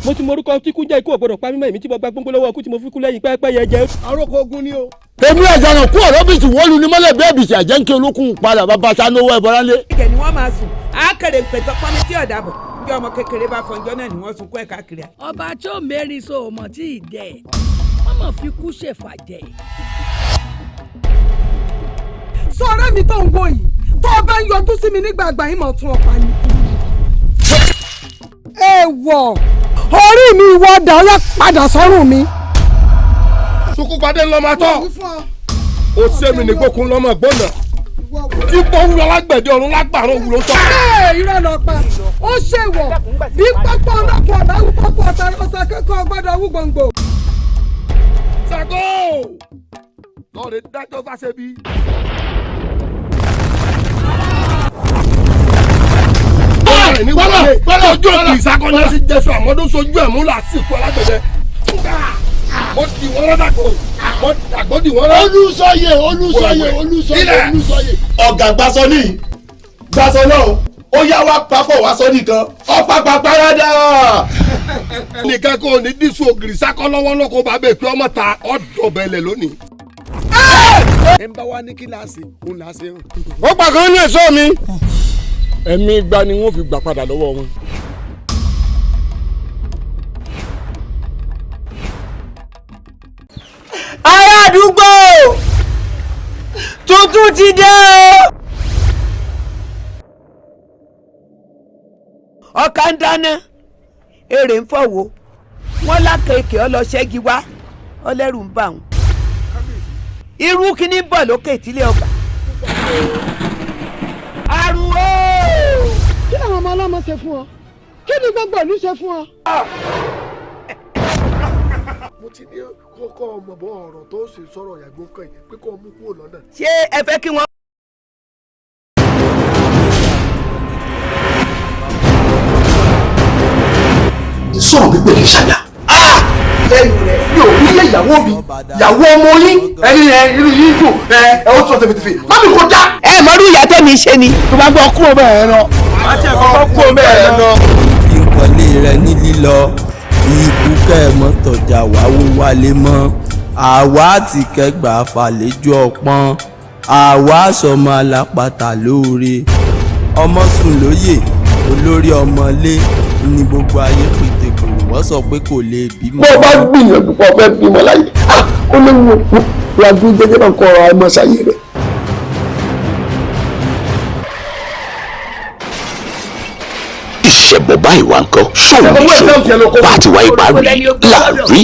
Mo ti morúkọ tí kú jẹ́, ikú ò gbọ́dọ̀ pa mímọ́. Èmi tí mo gba gbóngbó lọ́wọ́ ikú, tí mo fi kú lẹ́yìn pẹ́ẹ́pẹ́ yẹn jẹ́. Àròkọ ogun ni o. Èmi ẹ̀jànà kú ọ̀rọ̀ bìtì wọ́n lu ní mọ́lẹ̀ bẹ́ẹ̀ bìtì àjẹ́ńkẹ́ olókùn padà bàbá sanowó ẹ̀bọ̀rá lé. Ibẹ̀ ni wọ́n máa sùn, àákèrè pẹ̀tọ́ pọ́nmi tí ọ̀dà bọ̀ bí ọmọ kékeré bá fọnjọ́ náà ni wọ́n sunkún ẹ̀ káàkiri. Ọba tó mẹ́rin so mọ̀ tí ì dẹ̀ wọ́n mọ̀ fi kú ṣèfàjẹ́. Sọ̀rọ̀ mi tó ń wò yìí, tó o bá ń yọjú sí mi nígbà àgbà yìí, mọ̀ tún ọ̀pá ni. Èèwọ̀ orí mi, ìwọ ọ̀dà ọ̀yà padà sọ́rùn mi. Sukupadé ńlọmọ tọ ó sẹ́mi ní gbókun lọ́mọ gbọ́nà tí bọ́wú alágbẹ̀dẹ ọ̀run lágbàrún òwúrọ̀ sọ. Ee, irọ́ lọ pa, ó ṣèwọ̀ bí pápá ọlọ́kùn ọ̀bá wú pápá ọ̀tá ọ̀sà kẹ́kọ̀ọ́ gbọ́dọ̀ wú gbòǹgbò. Sago lọ́ọ̀rẹ́ dájọ́ fáṣẹ́ bí. Ojú òkú ìsakọ́ni ti jẹ́sọ àmọ́dún sojú ẹ̀ mú làásìkò alágbẹ̀dẹ. Mo di wọn lọ́dàgbò, mo dàgbò di wọn lọ. Olùsọyè, Olùsọyè, Olùsọyè, Olùsọyè. Ọ̀gá gbasọ ní gbasọ náà, ó yá wá papọ̀ wá sọ nìkan ọ̀pá pàpàràdà. Nìkan kò ní dísù ògìrì sákọ́ lọ́wọ́ lọ́kọ́ bá bẹ̀ pé ọmọ ta ọ̀dọ̀ bẹ̀lẹ̀ lónìí. Ẹ ń bá wa ní kíláàsì òun là á ṣe hàn. Ó pa kan ní ẹ̀ṣọ́ mi, ẹ̀mí igba ni wọ́n fi gbà padà lọ́wọ́ wọn. Ará àdúgbò, tuntun ti dé o. Ọkà ń dáná, èrè ń fọwọ́ wọn lákèéké ọlọ́ṣẹ́gi wá, ọlẹ́rù ń bà wọ́n. Irú kíní ń bọ̀ lókè tílé ọgbà. Àrùn ooo. Kí làwọn ọmọ ọlọ́mọ ṣe fún ọ? Kí ni gbogbo ìlú ṣe fún ọ? Mo ti ní kọ́kọ́ ọmọ bọ́ ọ̀rọ̀ tó ṣe sọ̀rọ̀ ìyàgbó kan yìí pé kó mú kúrò lọ́nà. Ṣé ẹ fẹ́ kí wọ́n. Sọ̀rọ̀ pípé kì í ṣàyà. Mi ò ní yé ìyàwó mi, ìyàwó ọmọ yín, ẹni ẹ inú yín dùn, ẹ ẹ ó sọ tẹfẹtẹfẹ má mi kò já. Ẹ mọ̀rú ìyá tẹ̀mí ṣe ni. Tó bá gbọ́ kúrò bẹ́ẹ̀ lọ. Má tiẹ̀ kọ́kọ́ kúrò bẹ́ẹ̀ lọ. Ìkọ̀lé rẹ̀ ní lílọ ikú kẹ́ mọ́tọ̀jà wáwó wálé mọ́ àwa àti kẹgbà fàlejò ọpọ́n, àwa sọmọ alápatà lóore, ọmọ sùn lóye olórí ọmọlé ní gbogbo ayé pété kòrò, wọ́n sọ pé kò lè bímọ. Bó o bá gbìyànjú kó o fẹ́ bímọ láyé, ó léwu òkú wàá jẹjẹrẹ náà kọ ọ̀rọ̀ àìmọ̀ sáyé rẹ̀. Ìṣẹ̀bọ̀ báyìí wá ń kọ́ ṣóun ní ṣó bá ti wá ipa rí láàrí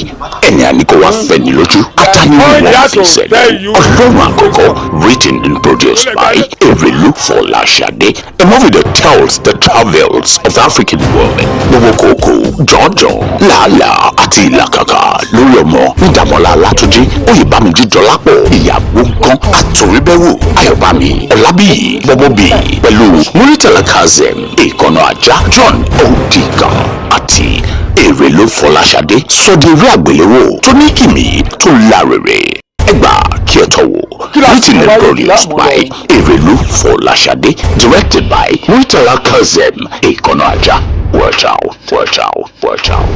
ẹni àníkó wá fẹ́ni lójú atani wọ́n fi ṣẹlẹ̀. Ọlọ́run Àkọ́kọ́, written and produced by Erelu Fọláṣadé, a movie that tells the travels of African women, gbogbo kòkó jọ̀ọ́jọ̀ làálàá àti ìlàkàkà lórí ọmọ. Nídàmọ́lá Alátúnjí, Oyèbámijú Dọ́lápọ̀, Ìyàwó Nǹkan Àtòríbẹ̀wò, Ayọ̀bámi Ọlábíyì, Bọ́bọ́bí, pẹ̀lú Muritala Kazeem, Ìkànnà Ajá, John Odikan àti Erelu Fọláṣadé, sọdí eré àgbéléwò tó ní kìmí tó lárèrè. Ẹgbà kí ẹ tọ́ wò. Written and produced by Erelu Fọláṣadé, directed by Muritala Kazeem, Ìkànnà Ajá. Watch out, watch out, watch out.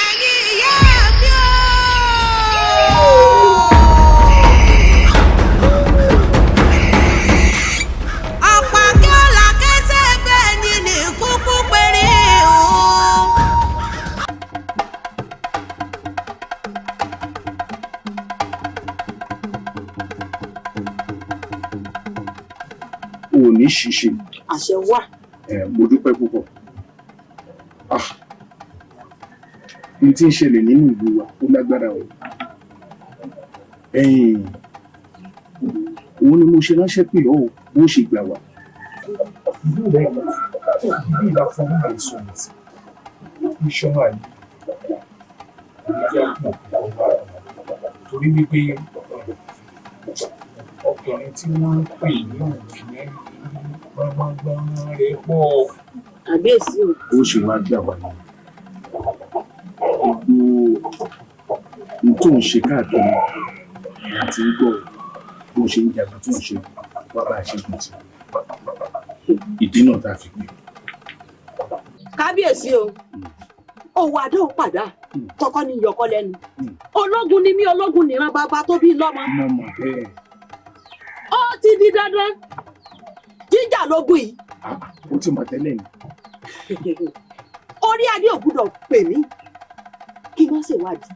Ẹ̀yin ìyá mi ooo. Ọ̀pá kí ó là kẹsẹ̀ bẹ́ẹ̀ ni ní kúkú péré o. O ò ní ṣìṣe. Àṣẹ wà. Ẹ mo dúpẹ́ púpọ̀. Ah, n tí ń ṣẹlẹ̀ nínú ìlú wa ó lágbára o. Ẹ̀yìn òun ni mo ṣe ránṣẹ́ pé ọ́ bó ṣe gbà wá. Ìlú rẹ̀ bí ìlà fún ọmọ àìsàn àti mísọ́nà yìí ìyá pọ̀ torí wípé ọkùnrin tí wọ́n ń pè ní òkè gbọ́ngbọ́ngbọ́n rẹ̀ pọ̀. Kàbíyèsí o. Ó ṣe wá gbà wá ní gbogbo ohun tó ń ṣe káàkiri láti ń gbọ́ bó ṣe ń jagun tó ń ṣe wá bá a ṣe gùn sí ìdí náà tá a fi gbé. Kábíyèsí o, òwò àdó padà tọkọ ní yọkọ lẹ́nu. Ológun ni mí, ológun nìran bàbá tó bí lọ́mọ. Mo mọ̀ bẹ́ẹ̀. Ó ti di dandan jíjà lógun yìí. Ó ti mọ̀ tẹ́lẹ̀ ni. Orí adé ò gbúdọ̀ pè mí kí wọ́n ṣèwádìí.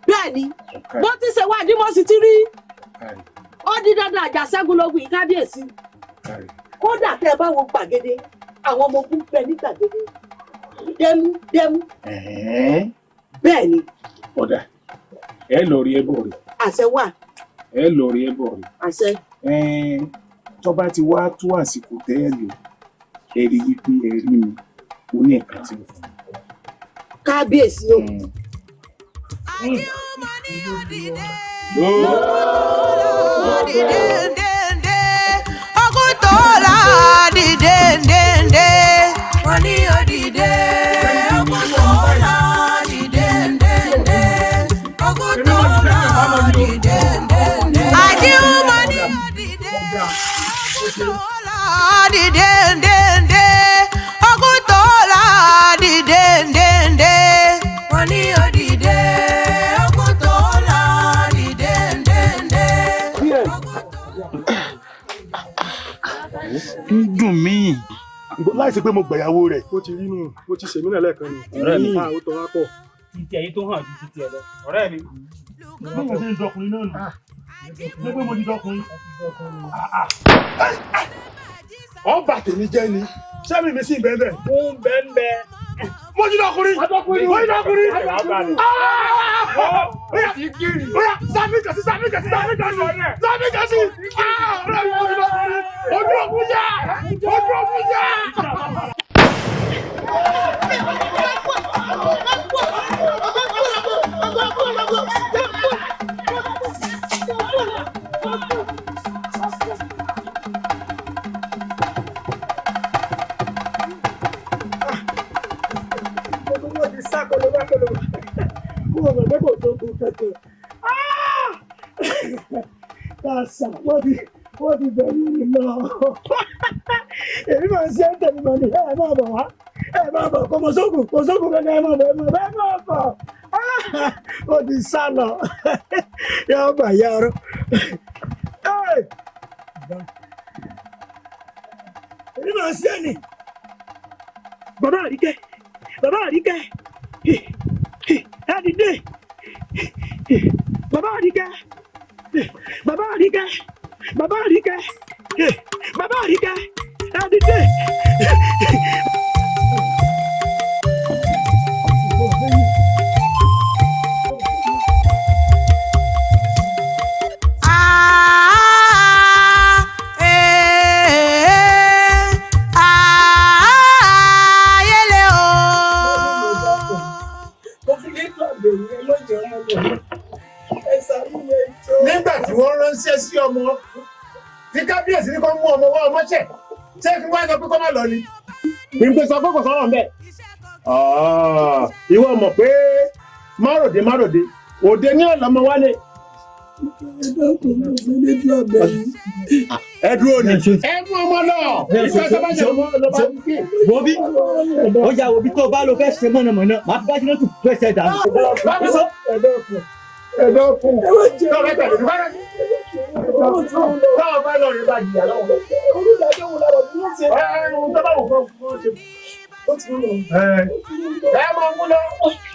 Bẹ́ẹ̀ ni, bó ti ṣèwádìí mo sì ti rí. Ó di dandan àjàṣẹ́gun lógun yìí, kábíyèsí. Kódà tẹ́ ẹ bá wo gbàgede, àwọn ọmọ ogun bẹ ní gbàgede dẹmú dẹmú. Bẹ́ẹ̀ ni. Ọ̀dà, ẹ lọ rí ẹbọ rẹ. Àṣẹ wà. Ẹ lọ rí ẹbọ rẹ. Àṣẹ. Tó bá ti wá tó àsìkò tẹ́ ẹ lò, ẹ rí wípé ẹ rí mi, ó ní ẹ̀ka tí ó fún mi. Kábíyèsí o. Ogun tó la dìde dìde. Wọ́n ní ó dìde. Ogun tó la dìde dìde. Ogun tó la dìde dìde. Àdìhùnmọ́ ní ó dìde. Ogun tó la dìde dìde. Ogun tó la dìde dìde. Wọ́n ní ó dìde. Ogun tó la dìde dìde. Ń dùn mí. Láìsí pé mo gbàyàwó rẹ̀. Ó ti rí nù, ó ti ṣèmí náà lẹ́ẹ̀kan ni. Ọ̀rẹ́ mi. Ó tọ́ wá pọ̀. Títí ẹ̀yin tó hàn ju títí ẹ lọ. Ọ̀rẹ́ mi. Bí mo ṣe ń dọkùnrin náà nù. Ṣé pé mo ti dọkùnrin? Ọba tèmi jẹ́ ni. Sẹ́mi mi sì bẹ́ẹ̀ bẹ́ẹ̀. Ó ń bẹ́ẹ̀ bẹ́ẹ̀. Mo ti dọkùnrin. Mo ti dọkùnrin. Oya oya sami kasi sami kasi sami kasi sami kasi. Ọ̀rẹ́ mi mo ti dọkùnrin. Ojú òkú yá. Ojú òkú yá. Gbogbo wọn ti sá kọlọba kọlọba. Mo mọ̀ pé kò tó kú kankan. Tàṣà wọ́n ti bẹ̀rù mi lọ. Èmi máa ń ṣe ń tẹ̀lé mọ́ ni ẹ máa bọ̀ wá. Ẹ máa bọ̀ kò mọ̀ sóògùn kò sóògùn kankan, ẹ máa bọ̀, ẹ máa bọ̀, ẹ máa bọ̀. Ó ti sá lọ. Yọ bà yá ọ̀rọ̀. Èmi máa ń ṣe é ni. Bàbá Àríkẹ́, bàbá Àríkẹ́, ẹ dìde. Bàbá Àríkẹ́, bàbá Àríkẹ́, bàbá Àríkẹ́, bàbá Àríkẹ́, ẹ dìde. Ayẹlẹ o. Nígbà tí wọ́n ránṣẹ́ sí ọmọ tí kábíyèsí ní kó mú ọmọ wá ọmọ ṣẹ̀, ṣé kí wọ́n sọ pé kó má lọ ni. Ìpè sọ pé kò sọ̀rọ̀ ńbẹ̀. Ìwọ mọ̀ pé máròdé máròdé òde ní ọ̀lọ́mọ wálé. Ẹ dúró ni. Ẹ mú ọmọ lọ. Ìfẹ́ tó bá jẹ ọmọ lọ bá ń ké. Wo bí ó yà wo bí tó bá lo fẹ́ ṣe mọ̀nàmọ́ná, màá fi bájú náà tù fẹsẹ̀ dànù. Ẹ dákun. Ẹ dákun. Tọ́ bá tẹ̀lé bá rẹ̀. Tọ́ bá lọ rí bá jìyà lọ́wọ́. Ẹ ẹ ohun tó bá wù kó kó ṣe. Ẹ mọ̀ ń mú lọ.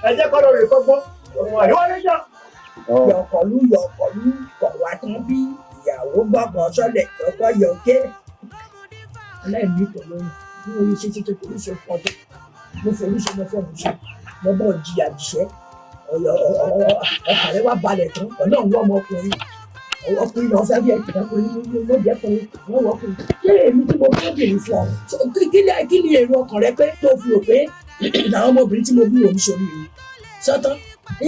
Ẹ jẹ́ kọ́ lọ rè kọ́gbọ́n. Ìwọ ní jọ. Yọkọlú yọkọlú kọ̀ wá tán bí ìyàwó gbọ̀ngàn sọ́lẹ̀ kọ́kọ́ yọké. Aláìní ìtọ́lọ́run bí mo ṣe ṣe tó kò ní ṣe pọ̀ tó. Mo forí ṣe, mo fọ̀rùn ṣe, mo bọ̀ jìyà jìṣẹ́. Ọkàn rẹ wá balẹ̀ tán, ọlọ́run wọ́n ọmọkùnrin ọkùnrin lọ fẹ́ bí ọkùnrin ló jẹ́ ọkùnrin wọ́n wọ́ ọkùnrin. Ṣé èmi tí mo fẹ́ bìnrin fún ọ? Kí ni èrò ọkàn rẹ pé tó fi rò pé làwọn ọmọbìnrin tí mo bí òun ṣorí mi? Sọ́tán,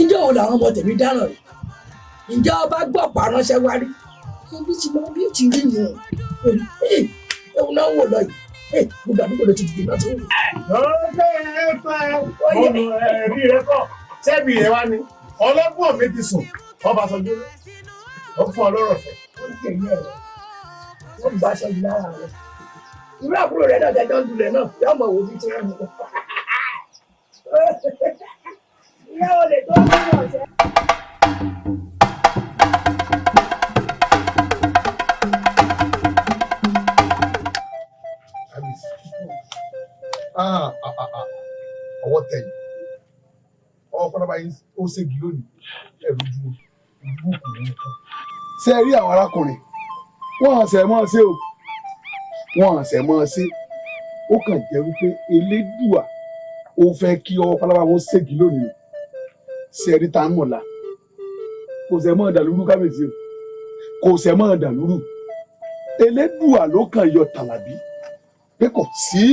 ǹjẹ́ òun làwọn ọmọ tèmi dáràn rẹ̀? Ǹjẹ́ ọba gbọ́ pàránṣẹ́ wá rí? Ibi tí mo bí ti rí nù. Ewu náà wò lọ yìí. Gbogbo àdúgbò ló ti dìde náà tó wù. Ẹbí rẹ kọ sẹ́bi rẹ wá ní ọlọ́gbọ́n mi ti sùn ọba sọjú ó fún ọ lọ́rọ̀ sọ. Ó ń tẹ̀lé ẹ̀rọ ó ń bá aṣọ yìí lára rẹ. Irú àbúrò rẹ náà jẹjọ́ ń dulẹ̀ náà yóò mọ̀ wo bí tí wọ́n mú. Ìyá olè tó ń bọ̀ ọ̀sẹ̀. Ọwọ́ tẹ̀yìn ọwọ́ pátápá yín ó ségi lónìí ẹ̀rù ju búùkù búùkù. Ṣé ẹ rí àwọn arákùnrin wọ́n àṣẹ mọ́ ṣe o, wọ́n àṣẹ mọ́ ṣe, ó kàn jẹ́ wípé Elédùà ó fẹ́ kí ọwọ́ pálábá wọn ségi lónìí. Ṣé ẹ rí ta ń mọ̀lá kò ṣe mọ́ dàlúrú kábíyèsí o, kò ṣe mọ́ dàlúrú. Elédùà ló kàn yọ Tàlàbí pé kò sí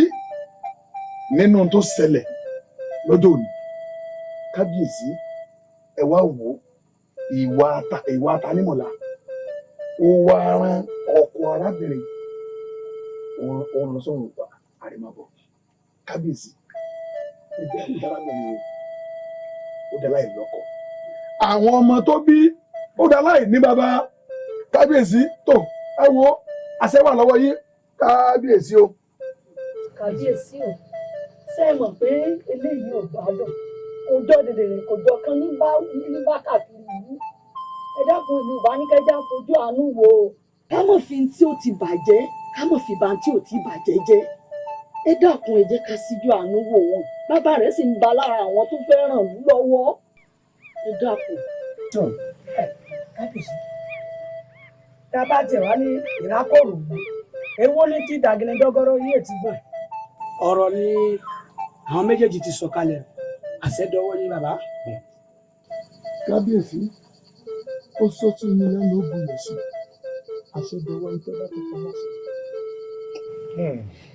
nínú tó ṣẹlẹ̀ lọ́jọ́ òní. Kábíyèsí, ẹ wá wò ó, ìwà Tanímọ̀lá ó wá rán ọkọ arábìnrin òun lọ sọ́run ìgbà àrèmábọ̀. Kábíyèsí, ẹ jẹ́ kí arábìnrin ó dá láì lọ́kọ, àwọn ọmọ tó bí ó dá láì ní bàbá. Kábíyèsí tó ẹ wo àṣẹ wà lọ́wọ́ yín kábíyèsí o. Kábíyèsí o, ṣé ẹ mọ̀ pé eléyìí ò gbádùn? Kò jọ dèdèrè, kò jọ kan ní bá káàkiri ìlú. Ẹ dákun, èmi ò bá ní kẹjá fojú àánú wò ó. Ká mọ̀ fi tí ó ti bàjẹ́, ká mọ̀ fi ba tí ò ti bàjẹ́ jẹ́. Ẹ dákun, ẹ jẹ́ ká síjú àánú wò wọ́n. Bàbá rẹ̀ sì ń ba lára àwọn tó fẹ́ ràn lú lọ́wọ́. Ẹ dákun. Kábíyèsí, tá a bá tiẹ̀ wá ní ìrákòrò mọ́, èwo ní tí dàgìnìdọ́gọ́rọ́ yìí ti gbọ̀n. Ọ̀rọ̀ ni àwọn méjèèjì ti sọ kalẹ̀, àṣẹ dọwọ́ yín bàbá. Kábíyèsí, ó sọ sí mi lẹ́nu ó buyọ̀ sí, àṣẹ dọwọ́ yín tẹ́ bá ti pa láṣẹ.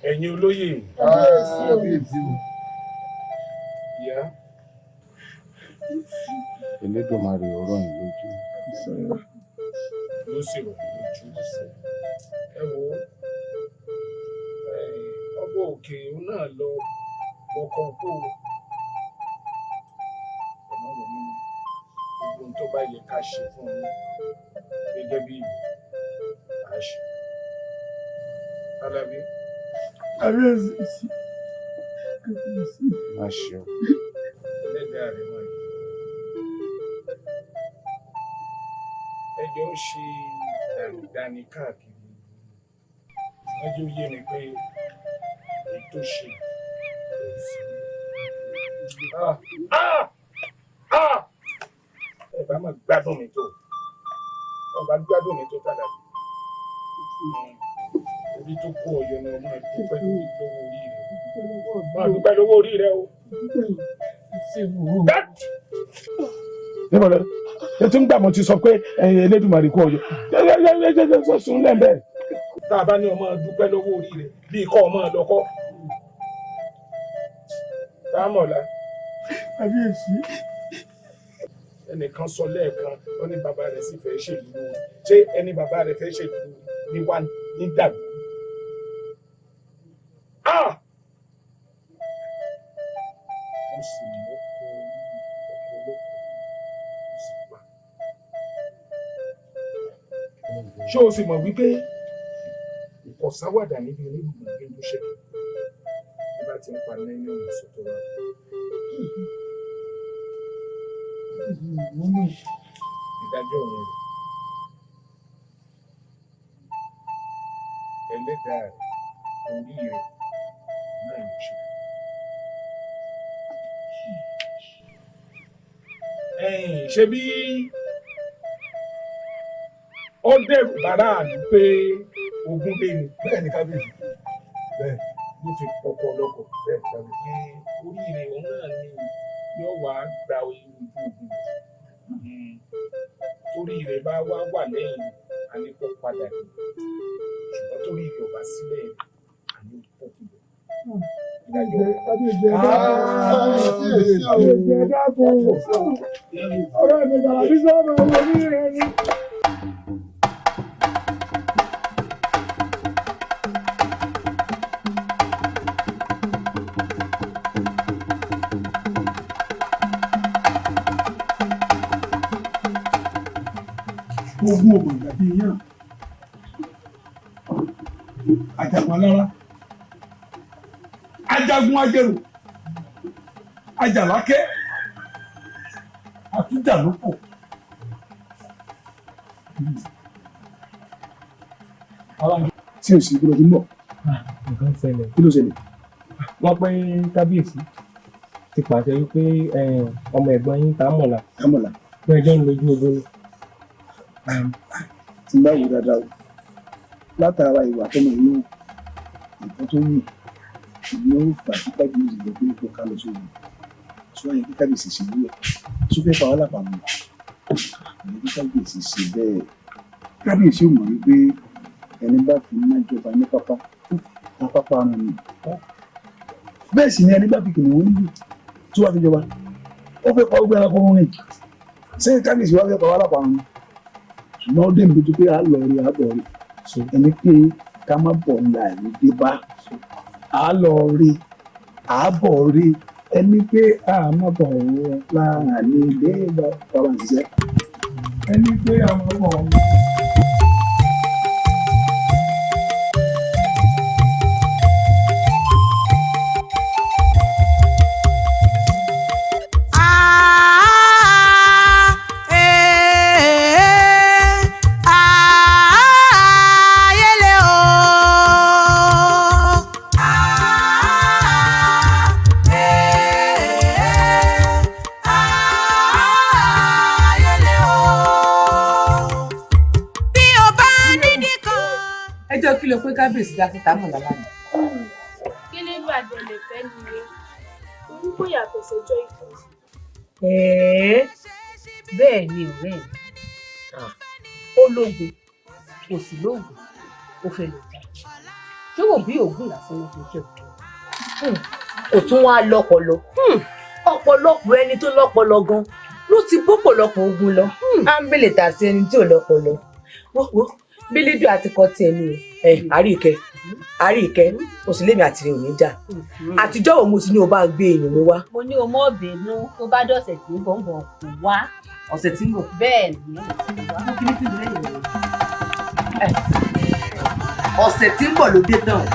Ẹ̀yin olóyè. Kábíyèsí o. Ìyá Elédùmarè ọ̀rọ̀ yìí lójú ló sì rọ̀ lójú. Ẹ wo ọgbọ́ òkè náà lọ ọkọ̀ òkú ọ̀nà wọ̀ nínú gbogbo tó bá yẹ ká ṣe fún un gẹ́gẹ́ bí ìlú à ṣe. Alábí. Kábíyèsí. Kábíyèsí. Má ṣe o. Ẹlẹ́dàá rẹ̀ máa yọ. Ẹjọ́ ń ṣe dànìdànì káàkiri. Wọ́n jẹ́ ó yé mi pé èyí tó ṣe kò sí. Ẹ bá máa gbádùn mi tó. Ọba gbádùn mi tó tàdà. Orí tó kó ọyọ ni ọmọ dúpẹ́ lọ́wọ́ orí rẹ̀. Máa dúpẹ́ lọ́wọ́ orí rẹ̀ o. Níbo lọ? Ẹ tún gbà mọ́ ti sọ pé Elédùmarè kó ọyọ. Sún lẹ́ẹ̀bẹ̀. Tá a bá ní ọmọ dúpẹ́ lọ́wọ́ orí rẹ̀ bí ikọ́ ọmọ lọ́kọ́. Támọ̀lá. Kábíyèsí. Ẹnìkan sọ lẹ́ẹ̀kan, ó ní bàbá rẹ̀ sì fẹ́ ṣèlú lórí. Ṣé ẹni bàbá rẹ̀ fẹ́ ṣèlú lórí ni wá ní dàgbù? Mo sì mú ọkọ olóko, mo sì pa. Ṣé o sì mọ̀ wípé kò sáwàdà níbi onígbùgbùn gbé ló ṣe? Bí bá ti ń pa lẹ́yìn ọ̀nà sọ́tọ̀ wa. Ìdájọ́ mi rẹ̀. Ẹlẹ́dàá rẹ̀, orí rẹ̀ náà ló ṣe. Ṣé bí ó dẹ̀rù bàrà àlù pé ogun dé ni? Bẹ́ẹ̀ ni kábíyèsí. Bẹ́ẹ̀ ló fi ọkọ ọlọ́kọ. Bẹ́ẹ̀ ni kábíyèsí. Orí rẹ̀ òun náà ni Yóò wá gba ojú ogun, torí rẹ̀ bá wá wà lẹ́yìn àní kó padà dé, ṣùgbọ́n torí rẹ̀ ò bá sílẹ̀ àní kó kú lọ. Kábíyèsí, ẹ dákun, ọ̀rọ̀ mi Jàlábí sọ̀rọ̀ owó ní rẹ̀ ni. Ogun ògùn ìgbàdí yàn ajagun alára, ajagun ajérò, ajalákẹ́, àtúnjàlópò. Tí o sì gbọ́dọ̀ tí ń bọ̀. Nǹkan ṣẹlẹ̀. Kí ló ṣẹlẹ̀? Wọ́n pé kábíyèsí ti pàṣẹ wípé ọmọ ẹ̀gbọ́n yín Támọ̀lá. Támọ̀lá. Pé ẹjọ́ ń lójú ogun ni. Tí n bá wò dáadáa o, látara ìwà tọmọ yìí wù, nǹkan tó wù ni ó fà kí kábíyèsí lọ pé kó ká lọ sóògùn tí wọ́n yẹ kí kábíyèsí ṣe wúlò tó fẹ́ pa wá lápamọ́ ìyẹn kí kábíyèsí ṣe bẹ́ẹ̀. Kábíyèsí ò mọ̀ wípé ẹni bá fi iná jọba ní pápá ó ta pápá run ni, bẹ́ẹ̀ sì ni ẹni bá fi kìnìún níbi tó wá fi jọba ó fẹ́ pa gbogbo ẹranko run ni. Ṣé kábíyèsí wá fẹ́ pa wá lápamọ́ ni? Ṣùgbọ́n ó dé mi lójú pé a lọ rí àbọ̀ rí ẹni pé ká má bọ̀ ní àìní dé bá a lọ rí àbọ̀ rí ẹni pé a má bọ̀ láàrin dé bá bàbá ṣiṣẹ́ ẹni pé a má bọ̀. Ayele o. Ayele o. Bí o bá nídìí kan. Ẹjọ́ kí ló pé kábíyèsí dá sí Támọ̀lá lánàá? Kí lẹ́nu àjọlẹ̀ fẹ́ nìyẹn, torí kò yàtọ̀ sẹ́jọ́ ikú. Ẹ̀ẹ́, bẹ́ẹ̀ ni ọ̀rẹ́ mi, ó lóògùn kò sì lóògùn, ó fẹ́ lọ jà. Ṣé wò bí òògùn lásán ló fi ṣe? Kò tún wá lọ́pọlọ. Ọ̀pọ̀lọpọ̀ ẹni tó lọ́pọlọ gan ló ti bọ́pọ̀lọpọ̀ ogun lọ. Á ń bèlè tà sí ẹni tí ò lọ́pọlọ. Wọ́wọ́ bílídùn àti kọ́ tiẹ̀ ni o. Ẹ Àríkẹ́, Àríkẹ́, o sì lémi àti rẹ̀ ò ní jà. Àtijọ́ wo mo ti ní o bá ń gbé èèyàn mi wá? Mo ní o mọ́ bínú, tó bá dọ̀sẹ̀ tí ń bọ̀ ń bọ̀ kò wá. Ọ̀sẹ̀ tí ń bọ̀. Bẹ́ẹ̀ ni. Ọ̀sẹ̀ tí ń bọ̀ ló dé tán o.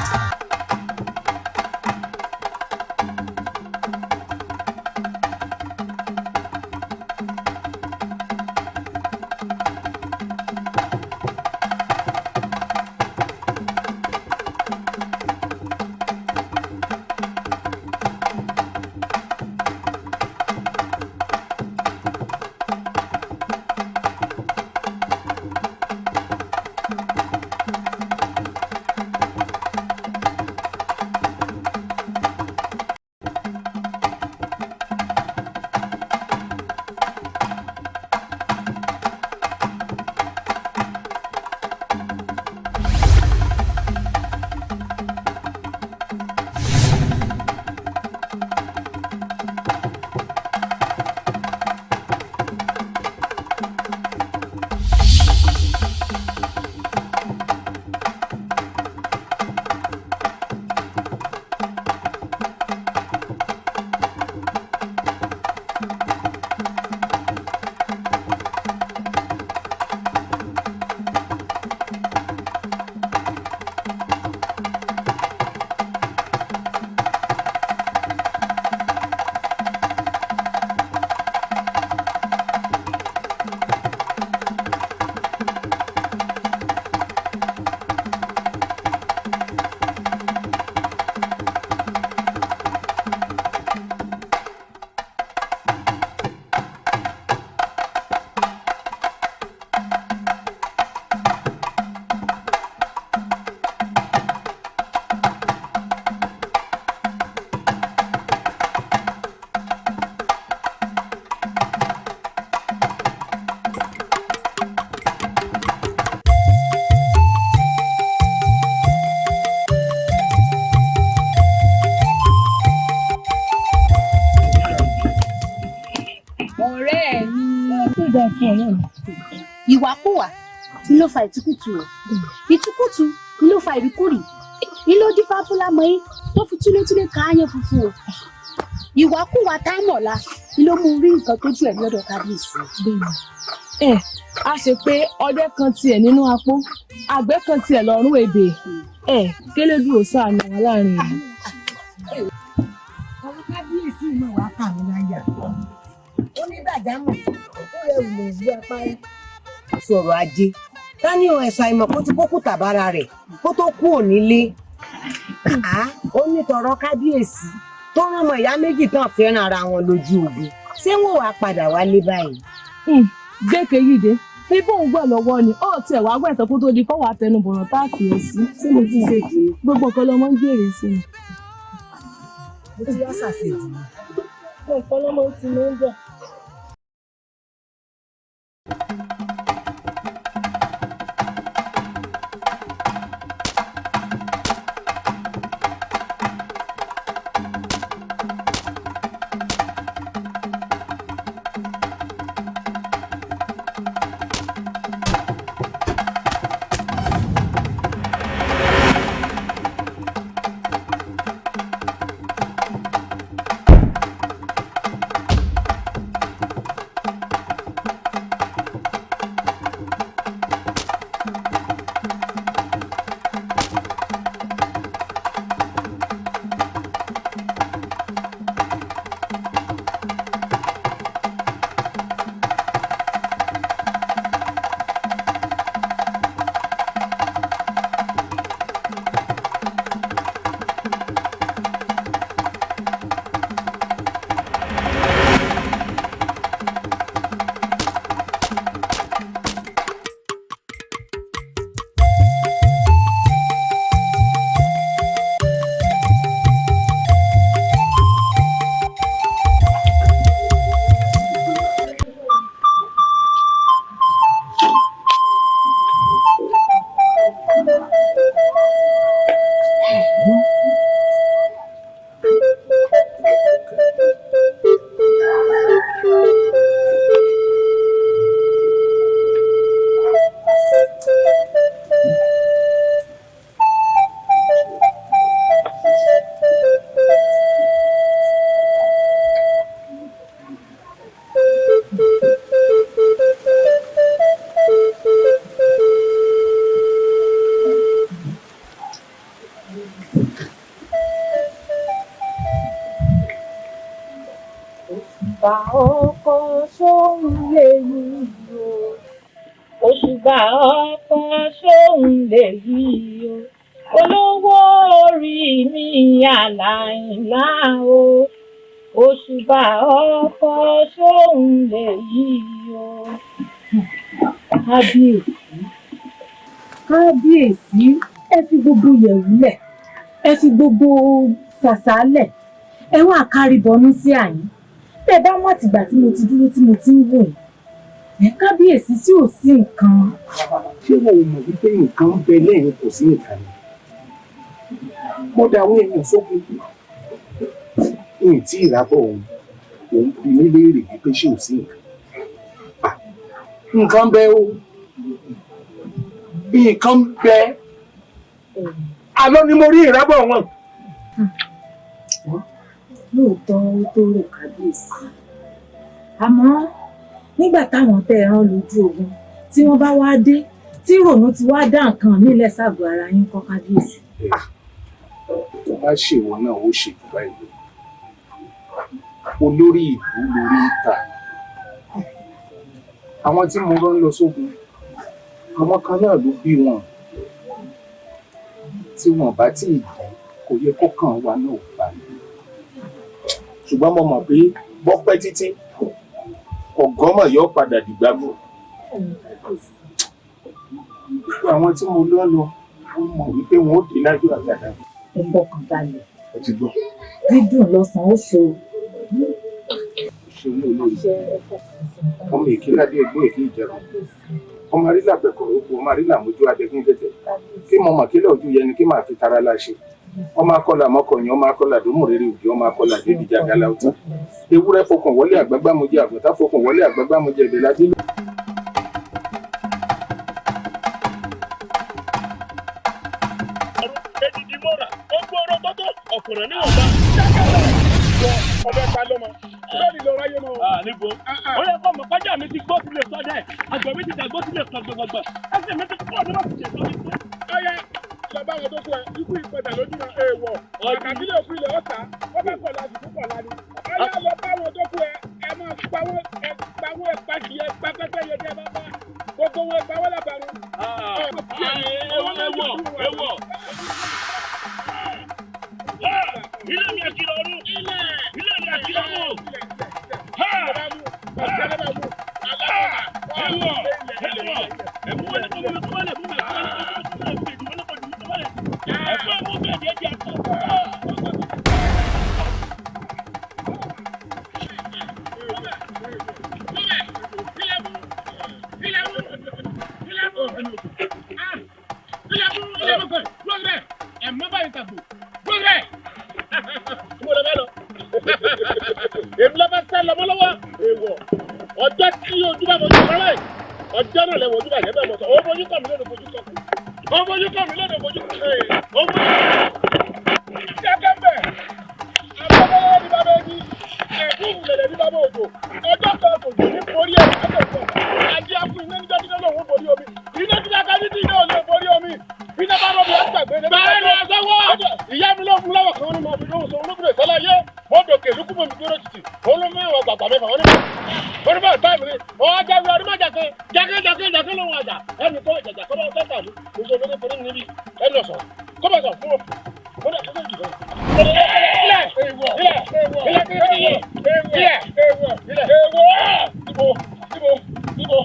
náà ni. Ìwàkuwà ló fa ìtukùtù o, ìtukùtù ló fa ìríkùrì, ló dífá fún Lámọyín tó fi túlétúlé ka áyán funfun o. Ìwàkuwà Támọ̀lá ló mú rí nǹkan tójú ẹ̀ lọ́dọ̀ kábíyèsí. Ẹ a ṣe pé ọdẹ kan tiẹ̀ nínú apó, àgbẹ̀ kan tiẹ̀ lọ́rùn ebè, ẹ kélédù ò ṣàánú wa láàrin ìlú. Àwọn kábíyèsí náà wàá kà mí láyà. Onígbàjámọ̀ ó rẹrù lè yí apárí. Sọ̀rọ̀ ajé ká ní ẹ̀sà ìmọ̀ kó ti kókù tàbára rẹ̀ kó tó kú ònílé. Ó ní tọrọ kábíyèsí tó rán ọmọ ìyá méjì tán fẹ́ràn ara wọn lójú ogun, ṣé wọn wàá padà wálé báyìí? Gbẹ́kẹ̀ yìí dé bí bóun gbọ́ lọ́wọ́ ni ó tiẹ̀ wá gbẹ̀tọ̀ kó tó di kó wàá tẹnu bọ̀rọ̀ táàkì ẹ̀ sí. Ṣé mo ti ṣe jù ní? Gbogbo nǹkan lọmọ ń jèrè sí i. Mo ti wá ṣàṣejù ni. Nǹkan lọmọ ti mú ń bọ̀. Òṣùbà ọkọ sóhun lèyí o. Òṣùbà ọkọ sóhun lèyí o. Olówó orí mi Àlàìlá o. Òṣùbà ọkọ sóhun lèyí o. Kábíyèsí, kábíyèsí, ẹ fi gbogbo yẹ̀wù lẹ̀, ẹ fi gbogbo ṣàṣà lẹ̀, ẹ wá kárí bọnú sí àyín. Tẹ́ bá mọ̀ àtìgbà tí mo ti dúró tí mo ti ń wò yín. Ẹ kábíyèsí, sí ò sí nǹkan. Ṣé wọn ò mọ̀ wípé nǹkan ń bẹ lẹ́yìn kò sí nǹkan ni? Mo da àwọn èèyàn sókun. N tí ìrábọ̀ òun, òun bi mí léèrè wípé ṣé ò sí nǹkan. Nǹkan ń bẹ o. Nǹkan ń bẹ. Àlọ́ ni mo rí ìrábọ̀ wọn. Lóòótọ́ ó tó rò kábíyèsí, àmọ́ nígbà táwọn tẹ́ ẹ rán lójú ogun tí wọ́n bá wá dé tí ìrònú ti wá dá nǹkan míì lẹ́sàgọ́ ara yín kọ́ kábíyèsí. Tó bá ṣèwọ náà ó ṣe jù báyìí lọ. Olórí ìlú lórí ìta. Àwọn tí mo rán lọ sógun, àwọn kan náà ló bí wọn. Tí wọn bá tí ì dé, kò yẹ kó kàn wá náà ò bá mi. Ṣùgbọ́n mo mọ̀ pé bọ́pẹ́ títí ọ̀gọ́mọ̀ yóò padà dìgbàgbọ́. Gbogbo àwọn tí mo lọ́ lọ, wọ́n mọ̀ wípé wọn ó dé lájọ́ àgbàdà. Ẹ fọkàn balẹ̀. Ó ti gbọ́. Dídùn lọ́sàn-án ó so. Ṣé ní olórí? Ọmọ èké ládé ẹgbẹ́ èké ìjẹun. Ọmọ arílà pẹ̀kọ̀rọ̀ oko, ọmọ arílà mójú adẹ́gún tẹ̀tẹ̀. Kí mo mọ̀ kílẹ̀ ojú yẹni kí màá fi tara láṣẹ. Ọmọ akọlà mọkànyàn, ọmọ akọlà dòmùrèrè òjò, ọmọ akọlà débi jàgàlà ọtún. Ewúrẹ́ fọkàn wọlé àgbágbámujẹ, àgùntàn fọkàn wọlé àgbágbámujẹ, ibẹ̀ la dé lọ. kùnà níwọ̀nba. Ọbẹ̀ pa lọ́mọ lórí lọ́rọ̀ ayé mọ́. Níbo ó yẹ kó mọ̀ pàjá mi ti gbó tilẹ̀ sọ́dẹ̀, àgbẹ̀ mi ti dàgbó tilẹ̀ sọ̀gbọ̀gbọ̀, ẹsẹ̀ mi ti pọ̀ ní bàtí ṣètò mi. Ọyá lọ bá wọn tó kú ẹ, ikú ìpẹ̀tà lójú náà èèwọ̀, àkàbílẹ̀ òkú ilẹ̀ ọ̀tá, wọ́n bá kọ̀ láti púpọ̀ lánìí. Ọyá lọ bá wọn tó kú ẹ, ẹ máa pa wọ́n, ẹ pa wọ́n, ẹ pa kì í, ẹ pa pẹ́pẹ́ yẹ kí ẹ bá bá gbogbo wọn, ẹ pa wọ́n lábàárù. Ewọ̀ ewọ̀. Ilé mi àkìlọ̀ ọ̀run. Ilé mi àkìlọ̀ ọ̀run. Ewọ̀ ewọ̀. Ẹ̀mú wọlé kọ́ mi tó wọlé mú mi kọ́ mi tó wọlé mú mi tó wọlé mú mi ẹ̀fọ́ ẹ̀mú bẹ́ẹ̀ ni ẹ jẹ́ àtọ̀. Èmi lọ bá sá lọmọ lọ́wọ́ èèwọ̀, ọjọ́ tí ojú bá fojú kọ́ láì ọjọ́ náà lẹ́wọ̀ ojú bá yẹ bẹ́ẹ̀ mọ̀ sọ, ó fojú kọ́ mi lónìí fojú kọ́ kù, ó fojú kọ́ mi lónìí fojú kọ́ ó fojú kọ́ kẹ́kẹ́ bẹ̀ abọ́lọ́wọ́ ní bàbá ẹni ẹ̀kú lẹ̀lẹ̀ ní bàbá òjò, ọjọ́ kan kò jù ní borí ẹ̀ ọjọ́ kan ajé afún iná níjọ́ tí náà lòun borí omi, iná tí náà kájí tí náà lè borí omi, iná bá rọ̀ bí wọ́n gbàgbé ní. Bẹ́ẹ̀ ni ọ̀sánwó ìyá mi ló fún lọ́wọ́ kan ní mo fi lóhùn sọ olóbìnrin sọ́lá yé mo dòkè lukú mi dúró títì olómi ìwọ̀n gbàgbà mi fà wọ́n ní. Onímọ̀ ìta mi ni ọ̀hún jáwé ọdún mẹ́jà kan jákè jákè jákè lóhùn àjà ẹnì kan ìjàjà kọ́ bá tẹ́tà mi gbogbo olóko torí mi níbi ẹnì ọ̀sán kọ́ bá sọ fún ọ. Ó dà tó tó jù lọ. Ilẹ̀ ilẹ̀ ilẹ̀ ilẹ̀ ilẹ̀ ilẹ̀ èèwọ̀ ibo ibo ibo.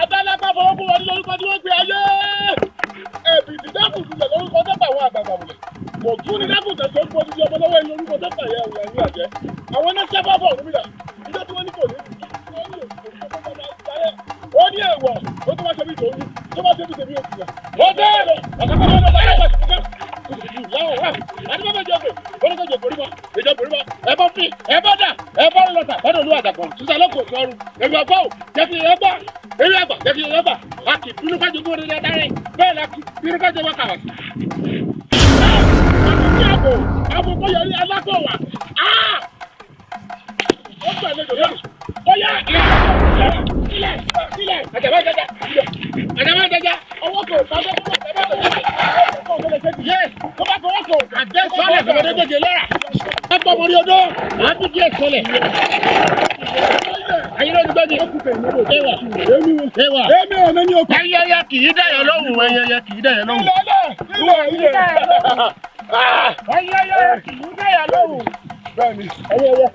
Adálápá fọwọ́ fún wọn ní lórúkọ tí wọ́n gbé ayé. Ẹ̀bìtì dákùn lulẹ̀ lórúkọ tó pa àwọn àgbààgbà wulẹ̀. Kò tún ní dákùn tẹ̀sán ń bọ́ ọmọ lọ́wọ́ ẹni lórúkọ tó pa ìyá ìyá àjẹ́. Àwọn náà sábà bọ̀ ọ̀run mílà. Ìjọ tí wọ́n ní kò ní ó ní èèwọ̀ ó tó bá ṣe bí tòun tó bá ṣe bí tèmi òkú yà. Ó dé ẹ̀bọ fi ẹ̀bọ dà ẹ̀bọ lọ́tà bọ́dọ̀ olúwa dàgbọ̀n sísá lọ́kọ̀ sọ́run èmi ọgbọ́ ò jẹ́ kí ẹ gbà èmi àgbà jẹ́ kí ẹ gbà a kì í bínú kájọ gbóni ní adarí bẹ́ẹ̀ la kì í bínú kájọ wá kàwá sí. Àbò àbò kò yọrí alákọ̀wà ó gbà lẹ́jọ́ lónìí ó yá ilẹ̀ ilẹ̀ àjàbá jẹjẹ àjàbá jẹjẹ ọwọ́ kò pàṣẹ tó bá fọwọ́ kò àdé sọ́lẹ̀ kọ̀mọdé gbèjè lọ́ra ẹ gbọ́ mọ́rí odó àbí díẹ̀ sọ́lẹ̀ ayélujára ẹwà ẹwà ẹyẹyẹ kì í dẹ̀yẹ lóhùn ẹyẹyẹ kì í dẹ̀yẹ lóhùn ẹyẹyẹ kì í dẹ̀yẹ lóhùn. Bẹ́ẹ̀ni ẹyẹyẹ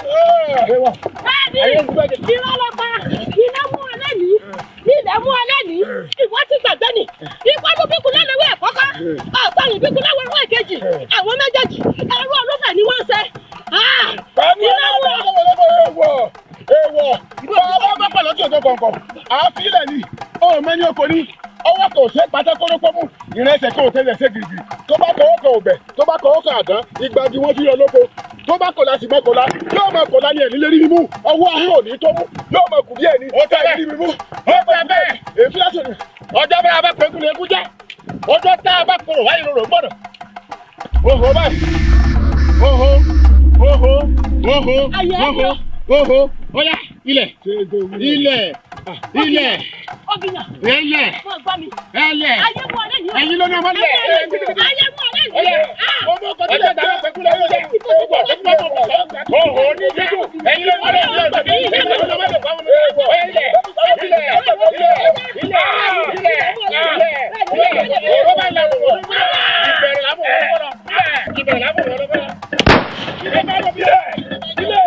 ẹwà. Bẹ́ẹ̀ni irọ́ ló pa, iná mú ọ lẹ́nìí, ilẹ̀ mú ọ lẹ́nìí, ìwọ ti gbàgbé ni, ikọ́ ló bíkun lọ́lọ́wọ́ ẹ̀ kọ́kọ́, ọ̀gbọ́n ìbíkun lọ́wọ́ ẹ̀ kejì, àwọn méjèèjì, ẹrú ọlọ́fẹ̀ ni wọ́n ń ṣe. Iná mú ọ. Èèwọ̀ bàbá bá pàlọ́ tí òjò kọ̀ọ̀kan, àáfi ilẹ̀ ni, ọmọ ẹni oko ní, ọwọ́ kò ṣe pátákórópó mú, ìrẹsẹ̀ kò tẹ̀lẹ̀ ṣe gìrìgìrì, tó bá kọ̀wọ́ kan ọ̀bẹ, tó bá kọ̀wọ́ kan àdán, ìgbàdí wọn fi yọ lóko, tó bá kọ̀lá sì mọ́ kọ̀lá, yóò máa kọ̀lá ní ẹ̀ní lérí mímú, ọwọ́ ahọ́n ò ní tó mú, yóò máa kù bí ẹni, ó tẹ̀ ẹ̀ní mímú, ó tẹ̀ bẹ́ẹ̀, èéfín láti rìn. Ọjọ́ bá a bá pẹ́kú lè kú jẹ́, ọjọ́ tá a bá korò wáyé lorò gbọ́dọ̀. Oho báyìí, oho, oho, oho, oho, oho, ọ̀yá ilẹ̀, ilẹ̀, ilẹ̀, ẹlẹ̀, ẹlẹ̀, ẹyin ló ní ọmọ lẹ̀, ọjọ́ tá a bá pẹ́kú lè kú jẹ́, oho ní jẹ́, ẹyin ló ní ọmọ lẹ̀, ẹyin ló ní ọmọ lẹ̀, ilẹ̀, ilẹ̀, ilẹ̀, ilẹ̀, ilẹ̀, ilẹ̀, ọ̀rọ̀ bá ìlànà wọ̀, ìbẹ̀rẹ̀ làbọ̀ wọ̀ lọ́wọ́, ìbẹ̀rẹ̀ làbọ̀ wọ̀ lọ́wọ́. Ilé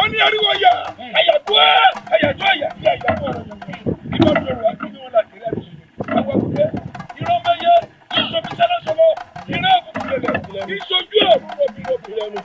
Ó ní ariwo yà, àyàgbọ́ àyàjọ́ àyà sí àyàgbọ́ ọ̀rọ̀ ìbá bẹ̀rù àti wọn láti rẹ̀ àwọn àkùrẹ́ ìran mẹ́yẹ ìṣòfin sọmọ ìran àbùkù lẹ̀lẹ̀ ìṣojú ẹ̀ rọ̀bì rọ̀bì lẹ́nu.